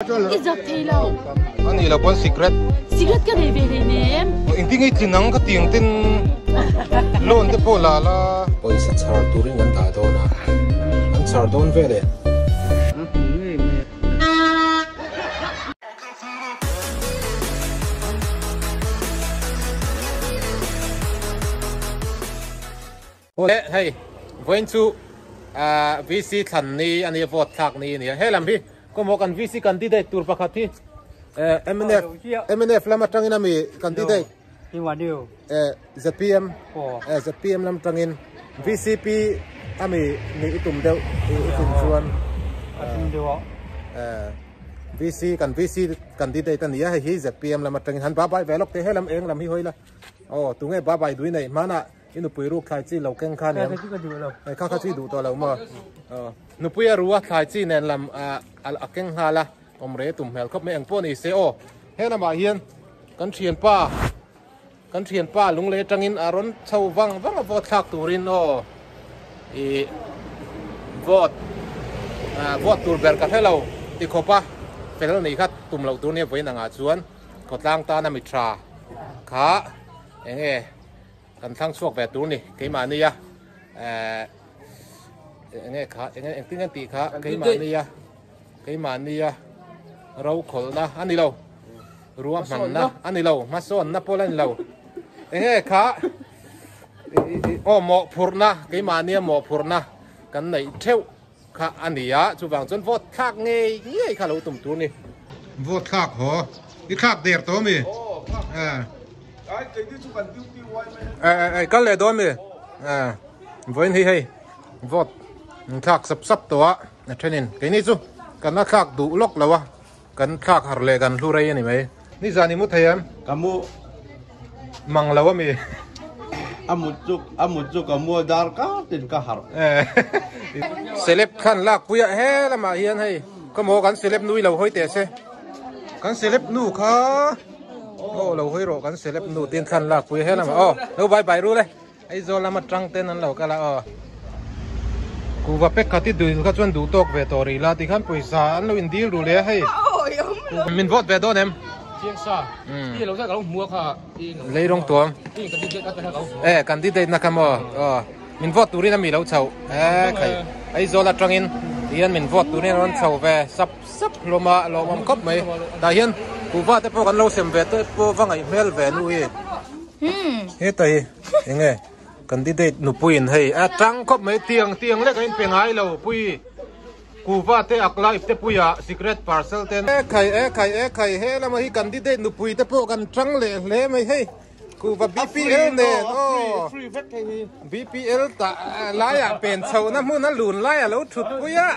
I zak thei lo. A nih loh pawn secret. Secret ka nei ve hleinem. Engtin nge i tlin ang ka ti ang ten loan te pawh la la. Pawisa chhar turin kan dah dawn a, an chhar dawn vel e. Awle hei vawiin chu VC thlan ni a nia vote thlak ni a nia he lam hi kawmawh kan VC candidate tur pakhat hi mnf mnf lam atangin a mi candidate ZPM ZPM lam atangin VCP a mi nih i tum deuh i tum chuan VC kan VC candidate a nia hei hi ZPM lam atangin han ba bai ve lawk teh he lam eng lam hi hawi la aw tunge ba bai dui nei hmanah I nupui ruk thlai chi lo keng kha aniang. Kha kha chu ka duh lo. Kha kha chu i duh tawh lo maw? Nupui a ru a thlai chi nen lam a keng nghal a, awm rei a tum hmel khawp mai. Eng pawh ni se aw, he lamah hian kan thianpa, kan thianpa lunglei atangin a rawn chho vang vang a vote thlak turin aw i vote vote tur ber ka hre lo ti khawp a, fel nih kha tum loh tur nia vawiin angah chuan khawtlang tana mi tha kha eng nge. Kan thlang chhuak ve tur ni keimahnia eh enge kha enge engtin nge tih kha keimahnia keimahnia ro khawlhna a ni lo ruahmanna a ni lo hmasawnna pawh la ni lo enge kha aw mawhphurhna keimahnia mawhphurhna kan neih theuh kha a ni a chuvang chuan vote thlak ngei ngei kha lo tum tur ni. Vote thlak haw i thlak der tawh ami? Ai kal leh dawn mi? Vawiin hi hei vote thlak sap sap tawh a a thenin keini chu kan la thlak duh lawk lo a kan thlak harh leh kan hlu rei a ni mai. Nizan i mu thei em? Ka mu. Mang lo ami? A mut chu a mut chu ka mu a dar kar tin ka harh. Celeb thlan lak pui a he lamah hian hei ka maw kan celeb nui lo hawi teh se. Kan celeb nu kha aw lo hawi rawh kan celeb nu tin thlan lak pui a he lamah aw lo bye bye ru le. Aizawl lama tang ten an lo kal a aw. Kuhva pek khat i dil kha chuan duh tawk ve tawh rih la tikhan pawisa an lo in dil duh leh a hei. Min vote ve dawn em? Lei rawng tuam. E candidate na kha maw aw min vote turin a mi lo chhoh e khai Aizawl atangin tihian min vote turin a rawn chho ve sap sap hlawm a lawmawm khawp mai tah hian kuhva te pawh kan lo sem ve te pawh va ngaih hmel ve nu hi. Heta hi enge candidate nupui in hei a tang khawp mai tiang tiang lek a in pe ngai lo pui kuva te ak la ipte puia secret parcel te e khai e khai e khai he lama hi candidate nupui te pawh kan tang leh hle mai hei kuva BPL nen aw BPL ta laiah pen chhohna hmun a lun lai a lo thut pui a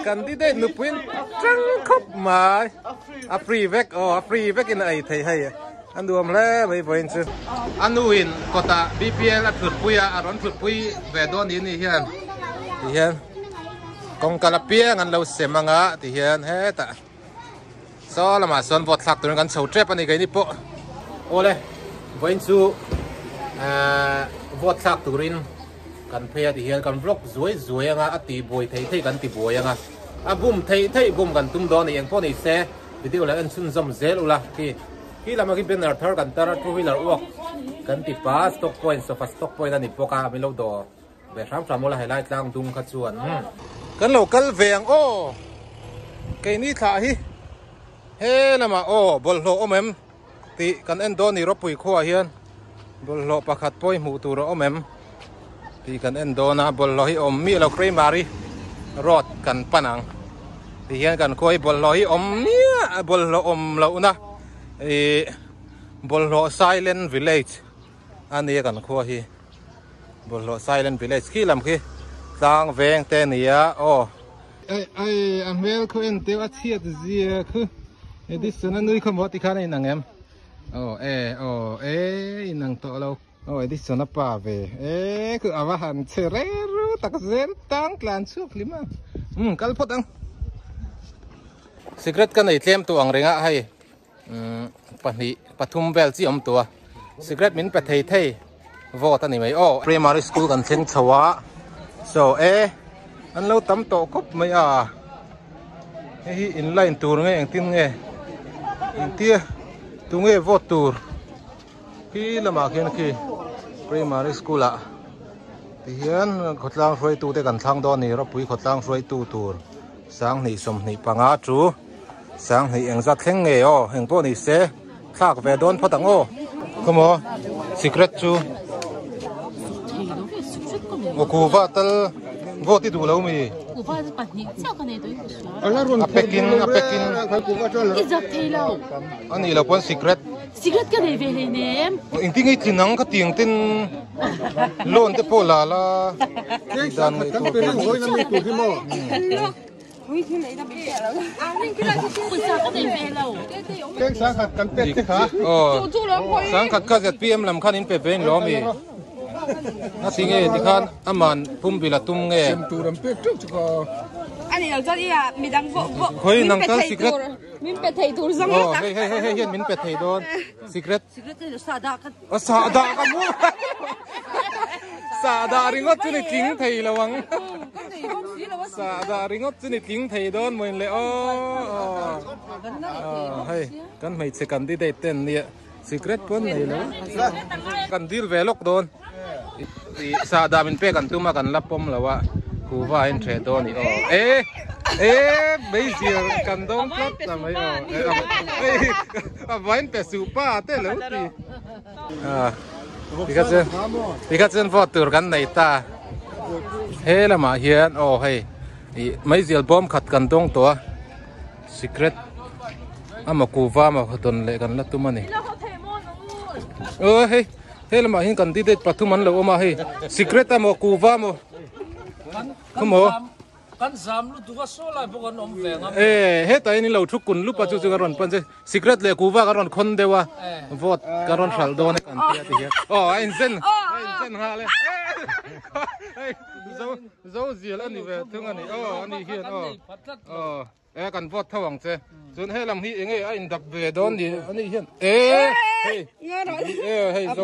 candidate nupui in tang khawp mai a free vek aw a free vek in a ei thei hei. A nuam hle mai vawiin chu. A nu in kawtah BPL a thutpui a, a rawn thutpui ve dawn ni ni hian ti hian kawngka la piang an lo sem anga ti hian hetah saw lamah sawn vote thlak turin kan chho tep a ni keini pawh. Awle vawiin chu ahh vote thlak turin kan phei a ti hian kan vlog zuai zuai anga a ti buai thei thei kan ti buai anga a bum thei thei bum kan tum dawn a ni engpawh ni se. Video la en chhunzawm zel ula khi khi lama khi banner thar kan tar a two wheeler uak kan ti pa stock point sofa stock point a ni bawk a min lo dawh ve hram hram ula helai tlang dung kha chuan kan lo kal ve ang aw keini thlah hi he lamah aw bawlhhlawh awm em tih kan en dawn ni ropui khuaah hian bawlhhlawh pakhat pawh hi hmuh tur a awm em tih kan en dawn a bawlhhlawh hi awm miah lo primary road kan pan ang ti hian kan khua hi bawlhhlawh hi awm miah bawlhhlawh awm lohna ih bawlhhlawh silent village a nia kan khua hi bawlhhlawh silent village khi lam khi tlang veng te a ni a aw. Ei ei a hmel khu en teuh a chhiat zia khu Edison a nui kha maw tikhan a inang em aw e aw e inang tawh lo aw Edison a pa ve e khu a va han che re ru tak zel tang tlan chhuak hlim a um kal phawt ang secret ka nei tlem tawh ang ringah hei um pahnih pathum vel chi awm tawh a secret min pe thei thei vote a ni mai aw primary school kan thleng chho a so e an lo tam tawh khawp mai a. Hei hi in line tur nge engtin nge engtia tunge vote tur khi lamah khian khi primary school ah tihian khawtlang hruaitu te kan thlang dawn a ni ropui khawtlang hruaitu tur sanghnih sawmhnih panga chu sanghnih engzat thleng nge aw engpawh ni se thlak ve dawn phawt ang aw khawmaw secret chu aw kuhva tal vote i duh lo mi a pack in a pack in a nih loh pawn secret Secret ka nei ve hleinem. Engtin nge i tlin ang ka ti ang ten loan te pawh la la dan ngaihtuah Pawisa ka nei ve lo. Sangkhat kha ZPM lam khan in pe ve in lawm i. A ti nge tikhan aman pumbil a tum nge. Ani lo chuan i midang Khawi nang tal secret. Min pe thei tur zawng Oh, hei hei hei hei hian min pe thei dawn. Secret. Secret chu sa dah ka. Oh, sa dah ka mu. Sa dah ringawt chu ni tling thei lo ang. Sa dah ringawt chu ni tling thei dawn maw le aw. Oh, hei kan hmeichhe candidate ten nia secret pawn nei lo. Kan deal ve lawk dawn. Sa dah min pek an tum a kan la pawm lo a kuhva a intheh dawn a ni aw e e meizir kan dawng tlat ta mai aw a vain pe suh pa te lo ti tikha chuan tikha chuan vote tur kan nei ta he lamah hian aw hei ih meizial bawm khat kan dawng tawh a secret amaw kuhva amaw dawn leh kan la tum a ni aw hei. He lamah hian candidate pathum an lo awm a hei secret amaw kuva amaw khawmaw kan zam lutuk a saw lai bawk an awm ve ang e hetah hian in lo thu kun lup a chu chu ka rawn pan che secret leh kuva ka rawn khawn deuh a vote ka rawn hralh dawn e kan tia ti hian aw a inzen a inzen nghal e hei zo zo zial a ni ve thung a ni aw a ni hian aw aw E kan vote tho ang che. Chuan he lam hi enge a in dap ve dawn ni ani hian e hei e hei zo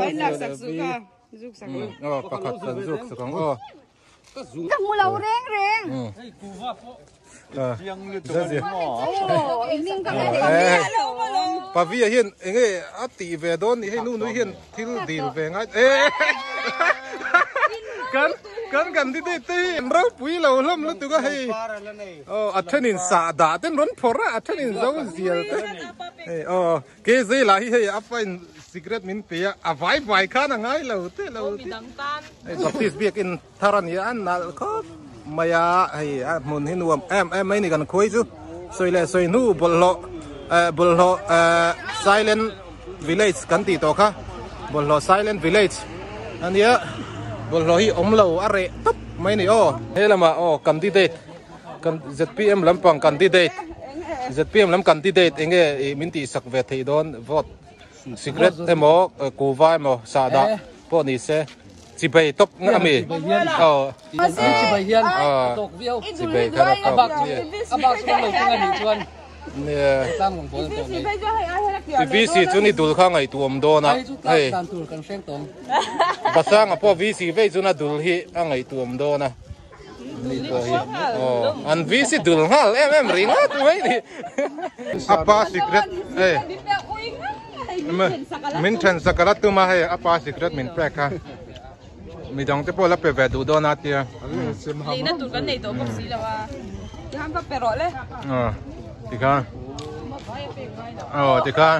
aw pakhat kan zuk sak ang aw. Ka hmu lo reng reng. Hei kuva pawh. Pavia hian enge a tih ve dawn ni hei nu nui hian thil dil ve ngai e kan kan candidate te hi an ropui lo hlawm lutuk a hei. Aw a thenin sah dah ten rawn phawrh a a thenin zo zial te hei aw ke zai lah hi hei a pain cigarette min pe a a vai vai khan a ngai lo te lo ti hei baptist biakin thar a ni a nalh khawp mai a hei a hmun hi nuam em em mai ni kan khuai chu sawi leh sawi hnu bawlhhlawh eh bawlhhlawh eh silent village kan tih tawh kha bawlhhlawh silent village a nia bawlhhlawh hi awm lo a reh tawp mai a ni aw he lamah aw candidate kan zpm lampang candidate zpm lam candidate enge ih min tih sak ve theih dawn vote secret emaw kuva emaw sahdah pawh ni se chibei tawp nga ami aw chibei hian a tawk viau chibei khan a tawk a bak chu kan lo teng a nih chuan VC chu ni dul kha ngaihtuah awm dawn a hei Basanga pawh VC vei chuna dul hi a ngaihtuah awm dawn a ni pawh hi aw an VC dul nghal em em ringawt mai ni apa secret hei min then sak ala tum a hei apa secret min pek kha midang te pawh la pe ve duh dawn a tia leina tur kan nei tawh bawk si lo a tikhan va pe rawh le aw tikhan aw tikhan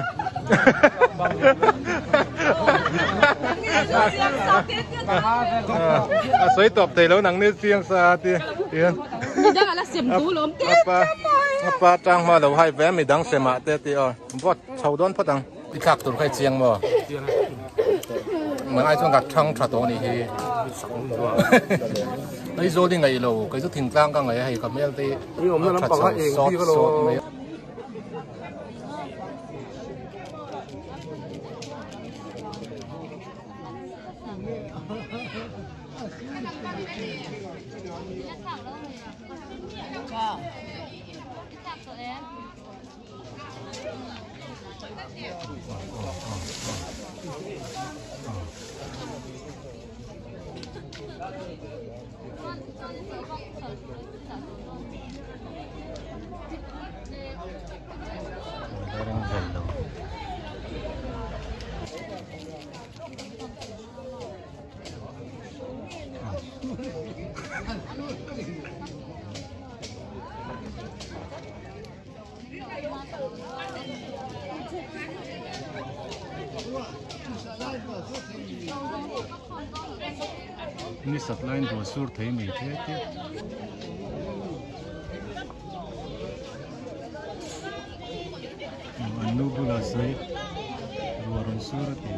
a sawi tawp thei lo nang ni chiang sa ti tian midang ala sem tu lawm te apa apa tang hma lo hai ve midang sema te ti aw vote chho dawn phawt ang I thlak tur kha i chiang maw? Nang ai chuan ka thang tha tawh a nih hi. Aizawl i ngaih lo, kei chu thingtlang ka ngaih a hei ka hmel te hi a tha chho sawt sawt mai a. Ni sat laiin ruah sur thei mai hle te. An nu bulah sawi ruah rawn sur a ti.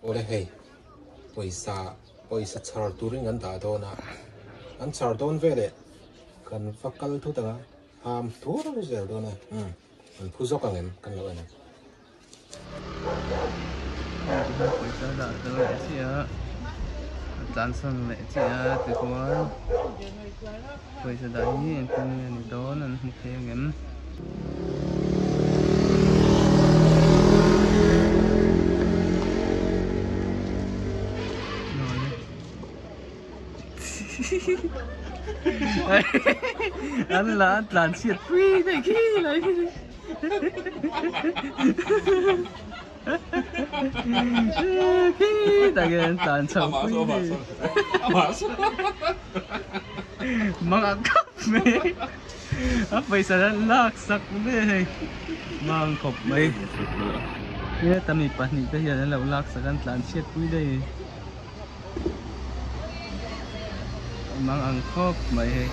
Awle hei pawisa pawisa chhar turin kan dah dawn a an chhar dawn veleh kan va kal thut ang a ham thur zel dawn a umm an phu zawk ang em kan lo en ang. Pawisa dah tel leh chiah a a tlansan leh chiah a tichuan pawisa dah hi engtin nge ni dawn an hmu thei angem. An la an tlan chhiat pui daih khi lai khi chu. Khi tak hian an tlan chho pui daih. Mang a khap mai. A pawisa an lak sak mai a hei. Mang khawp mai. Heta mi pahnih te hian an lo lak sak an tlan chhiat pui daih. Mang ang khawp mai hei.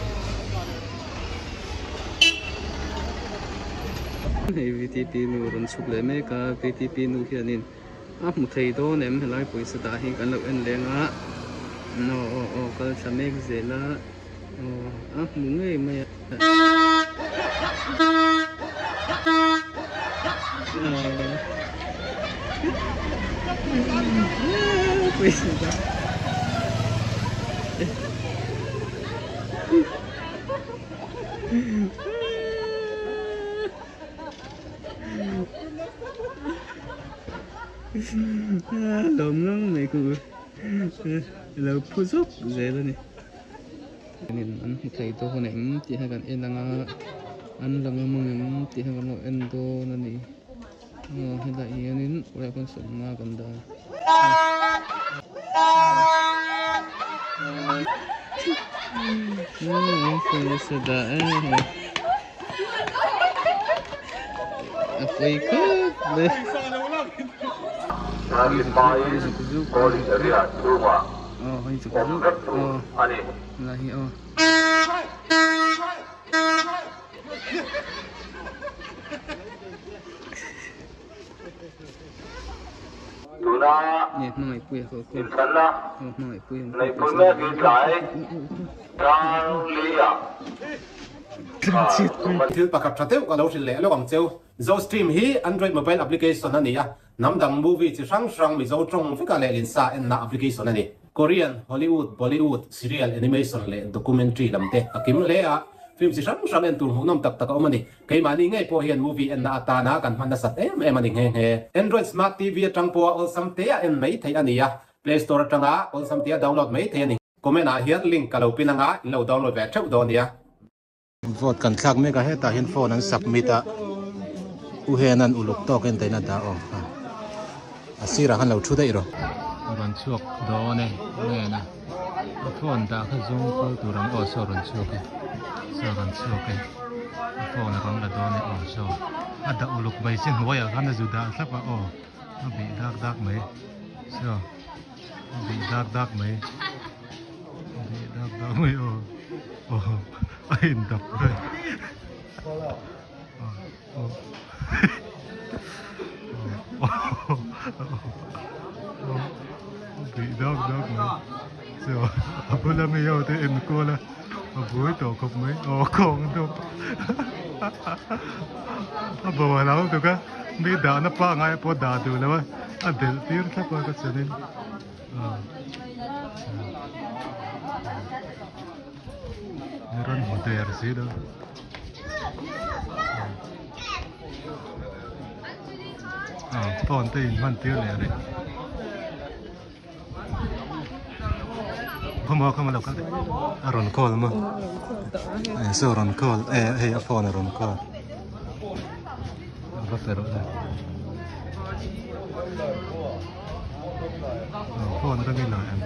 Hei VTP nu rawn chhuk leh mek a, VTP nu hianin a hmu thei dawn em helai pawisa dah hi kan lo en leng a, aw aw aw kal thla mek zel a, aw a hmu ngei mai a. Lawm ngang mai ku lo phu zawk zel a ni. An hmu thei dawn em tih kha kan en ang a, an la ngam ang em tih kha kan lo en dawn a ni. Aw helaiah hianin awlaiah khawn sawmna kan dah a. A pawi khawp mai. Aw hei zuk zuk aw la hi aw. Nge hmangaih pui a kawh kawh aw hmangaih pui an kawh pawisa Thil pakhat tha deuh ka lo hrilh leh lawk ang cheu. Zostream hi Android mobile application a ni a, Hnam dang movie chi hrang hrang Mizo tawng veka leh linsa enna application a ni. Korean, Hollywood, Bollywood, serial, animation leh documentary lam te a kim hle a. Film chi hrang hrang en tur hmuhnawm tak tak a awm a ni. Keimahni ngei pawh hian movie enna atana kan hman nasat em em a ni nghe nghe. Android Smart TV atang pawha awlsam te a en mai theih a ni a, Play Store atanga awlsam te a download mai theih a ni. Comment ah hian link ka lo pin anga in lo download ve theuh dawn nia. Vote kan thlak mek a, hetah hian phone an submit a, U Henan uluk tawk en tain a dah awm kha. A sirah khan lo thu daih rawh. A rawn chhuak dawn e, ngen a. A phone dah kha zawng kual tur ang aw saw rawn chhuak e, saw rawn chhuak e. A phone a rawn la dawn e aw saw. A dah uluk mai si hnuaiah khan a zu dah thlap a aw. A bih dak dak mai saw. A bih dak dak mai. A bih dak dak mai aw. Aw a indap daih. Bih dak dak mai so a bula mi ho te en kual a a buai tawh khawp mai aw kawng deuh a bo a lo tuk a mi dahna pangai pawh dah duh lo a a delh tir thlap a ka chuanin rawn hmu der si lo. Phone te in hman tir leh rih khawmaw khawmaw lo kal teh a rawn call maw saw rawn call e hei a phone a rawn call a va pe rawh le phone atangin lo en